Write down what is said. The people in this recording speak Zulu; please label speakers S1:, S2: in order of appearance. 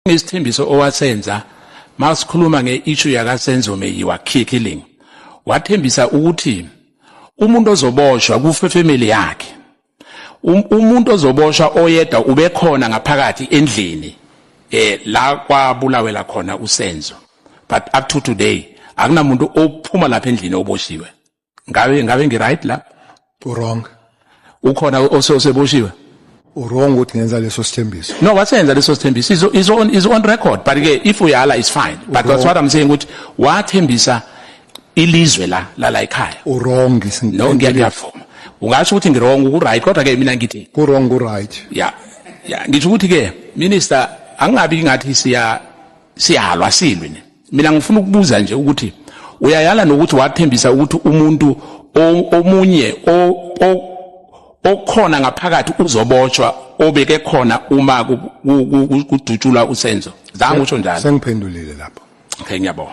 S1: Isithembiso owasenza masikhuluma nge-issue yakaSenzo Meyiwa killing, wathembisa ukuthi umuntu ozoboshwa kufe family yakhe, umuntu ozoboshwa oyedwa ubekhona ngaphakathi endlini la kwabulawela khona uSenzo, but up to today akunamuntu ophuma lapha endlini oboshiwe. Ngabe ngi-right la?
S2: Wrong.
S1: Ukhona oseboshiwe?
S2: Wrong ukuthi ngenza leso sithembiso.
S1: No, wasenza leso sithembiso, is on record, but ke if uyala is fine, but that's what I'm saying, ukuthi wathembisa ilizwe la ekhaya.
S2: Wrong.
S1: No, ngiyavuma, ungasho ukuthi ngi-wrong, ku-right, kodwa ke mina ngithi
S2: Ku wrong, ku right.
S1: Ya, ngisho ukuthi ke, minister, angabi ngathi siyalwa, silwe ne. Mina ngifuna ukubuza nje ukuthi uyayala nokuthi wathembisa ukuthi umuntu omunye okhona ngaphakathi uzobotshwa, obeke khona uma kudutshulwa uSenzo. Zange usho njalo?
S2: Sengiphendulile lapho.
S1: Okay, ngiyabonga.